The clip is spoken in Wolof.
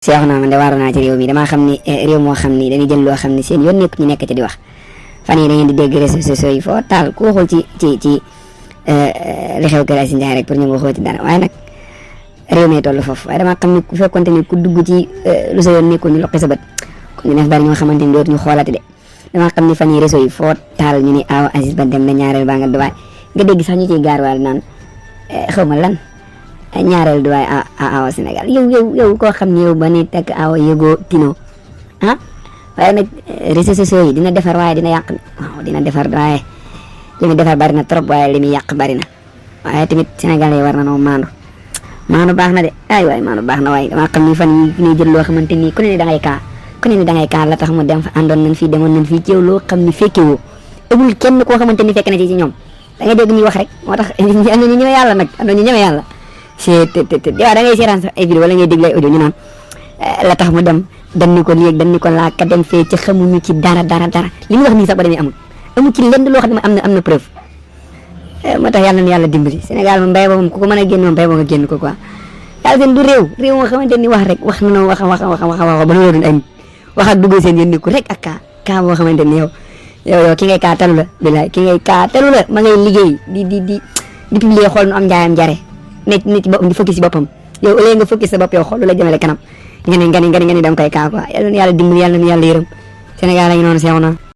Cheikh naa man de waaru naa ci réew mi damaa xam ni réew moo xam ni dañuy jël loo xam ni seen yoon nekk ñu nekk ci di wax fan yi da ngeen di dégg réseaux sociaux yi foo taal ku waxul ci li xew kër Aziz Ndiaye rek pour ñu waxoo ci dara waaye nag réew mi toll foofu waaye damaa xam ni ku fekkonte ni ku dugg ci lu sa yoon nekkul ñu loqi sa bët kon dina bari ñoo xamante ni dootuñu xoolati de damaa xam ni fan yi réseau yi foo taal ñu ni aw Aziz ba dem na ñaareel baa nga duwaay nga dégg sax ñu ciy gaar waal naan xaw ma lan ñaareel duwaay awa Sénégal yow koo xam ne yow ba ni tekk awa yëgoo tino ah waaye nag réseaux sociaux yi dina defar waaye dina yàq waaw dina defar waaye li muy defar bari na trop waaye li muy yàq bari na waaye tamit Sénégal yi war na noo maanu baax na de ay waay maanu baax na waaye damaa xam ni fan yi ñuy jël loo xamante ni ku ne ni da ngay kaa la tax mu dem fa àndoon nañ fii demoon nañ fii ci yow loo xam ni fekke woo amul kenn koo xamante ni fekk na ci ñoom da ngay dégg ñuy wax rek moo tax am na ñu ñeme yàlla nag am na ñu ñeme yàlla yow da ngay seetaan sax ay vidéo wala ngay déglu ay audio ñu naan la tax mu dem dañ ni ko léegi dañ ni ko laaka dem fee ci xamuñu ci dara li mu wax nii sax ba demee amul ci lenn loo xam ne am na preuve moo tax yàlla na yàlla dimbali Sénégal moom mbéy ba moom ku ko mën a génn moom mbéy ba nga génn ko quoi yàlla seen du réew moo xamante ni wax rek wax na wax ba loolu doon ay nit wax ak dugg seen yéen ni ko rek ak kaa boo xamante ni yow ki ngay kaa talu la bilaay ki ngay kaa talu la ma ngay liggéey di publier xool nu am njaayam jare nit ci boppam di focus ci boppam yow ëllëgee nga focus sa bopp yow xool lu la jëmale kanam nga ni da nga koy kaa quoi yàlla na yàlla dimbali yàlla na yàlla yërëm Sénégal la ñu noonu seew na